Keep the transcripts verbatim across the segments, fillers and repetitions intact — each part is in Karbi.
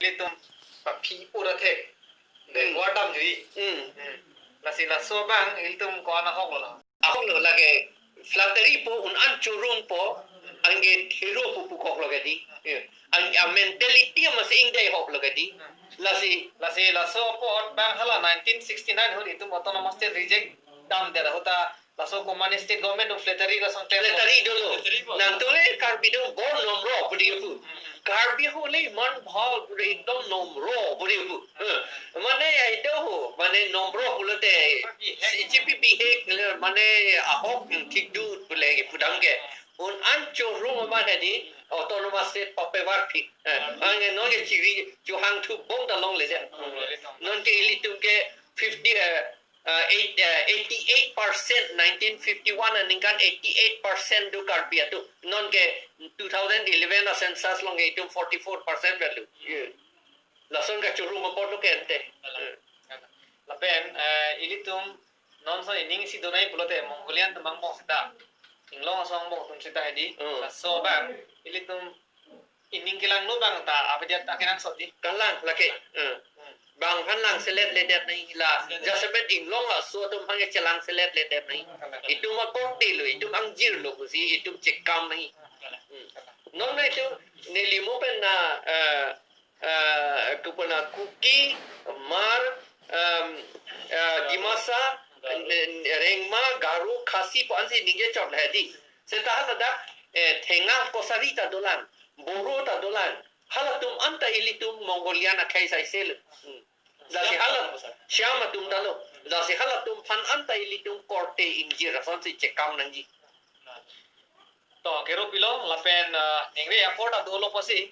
Ilitum paphi ura thek. Then Hmm. war dam jui. Hmm. Hmm. Lasi laso abang ilitum ko-an ahok lo la. Ahok lo lake flattery po, un-an chorong po, anke thero po pu kok lo kedi. Yeah. An a mentality amatsi ingdei hok lo kedi. Lasi Lasi laso apot abang hala nineteen sixty-nine ahut itum autonomous state reject damdet ahut ta laso komat state government atum flattery lason tem. Flattery dolo. Flattery po. Nangtum le Karbi atum bor nomro pu dei pu. Hmm. Karbi ahok le iman bhal pu dei, ekdom nomro pu dei pu. Eh, mane ai do ho, mane nomro pulote Karbi hek. C G P B hek le mane ahok thik dut pu le pu dam ke. Un-an chorong amat hedi autonomous state papevar phi. Eh, anke non ke chiri chohang thu bom ta longle je. Hmm. Non ke ilitum ke fifty, eh, uh, eight, uh, eighty-eight percent, nineteen fifty-one aningkan eighty-eight percent do Karbi atum. Non ke two thousand eleven a census along ke itum forty-four percent value. Yeah. Lason kachorong apot lo ke ante. Alang. Yeah. Lapen, eh, ilitum non so ining isi donai pulote Mongolian atum angbong seta. Inglong aso angbong atum seta hedi. Hmm. Laso abang ilitum ining kelangno abang ta apedet akenangsot di. Kalang lake. Eh. Hmm. Bang aphan langselet ledet nangji la. Selet. Jasemet inglong aso atum aphan ke chelangselet ledet nangji. Kalang. Itum akorte lo, itum angjir lo pusi, itum chekam nangji. Kalang. Hmm. Non na itum neli mo pen na, eh, eh, kupona Kuki, Hmar, em, eh, Dimasa, Rengma, Garo, Khasi pu ansi ningje chot hedi. Seta haladak, eh, Thenga Kosari ta dolang, Boro ta dolang. Halatum anta ilitum Mongolian akhei saisel. Hmm. Lasi hala Siam atum ta lo. Lasi halatum aphan anta ilitum korte ingjir asonsi chekam nangji. To, kero pilo, lapen, ah, ningve apor ta dolo pusi,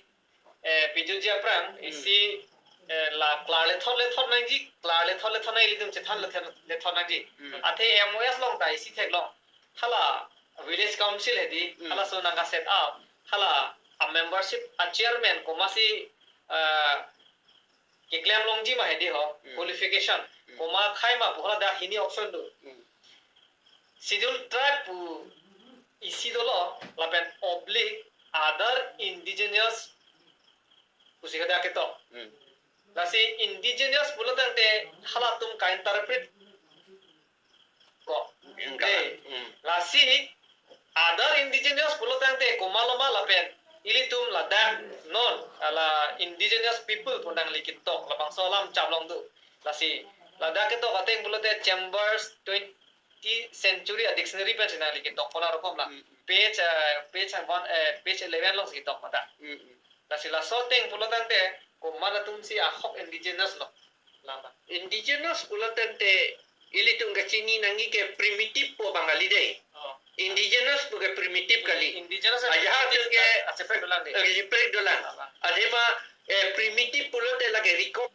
eh, pejutji aphrang, Hmm. isi, eh, la klar lethot lethot nangji, klar lethot lethot nang ilitum chethan lethot lethot nangji. Hmm. Athe M O S along ta isi theklong. Hala village council hedi, Hmm. halaso nangka set up, hala a membership a chairman komatsi, ah, keklem longji ma hedi ho, Hmm. qualification. Hmm. Komat akhei ma pu haladak hini option do. Hmm. Schedule tribe pu isi dolo, lapen oblique other indigenous pusi hadak ketok. Hmm. Lasi indigenous pulo tangte halatum ka-interpret ko. Enggak. Eh, Hmm. lasi other indigenous pulo tangte komat lo ma lapen ilitum ladak non hala indigenous people pu nangli ketok labangso alam chaplong do. Lasi ladak ketok ateng pulote Chambers twenty century a dictionary pensi nangli ketok kona rokom la. Hmm. Page, eh, page one, eh, page eleven alongsi ketok mata. Hmm. Lasi laso ateng pulo tangte komat atumsi ahok indigenous lo. Lama. Indigenous pulo tangte ilitum kachini nangji ke primitive pu abang kali dei. Oh. Indigenous pu ke primitive kali. Indigenous and Ajahak primitive atum ke ka-, kacheprek dolang dei. Kacheprek dolang. Lama. Athema, eh, primitive pulote lake record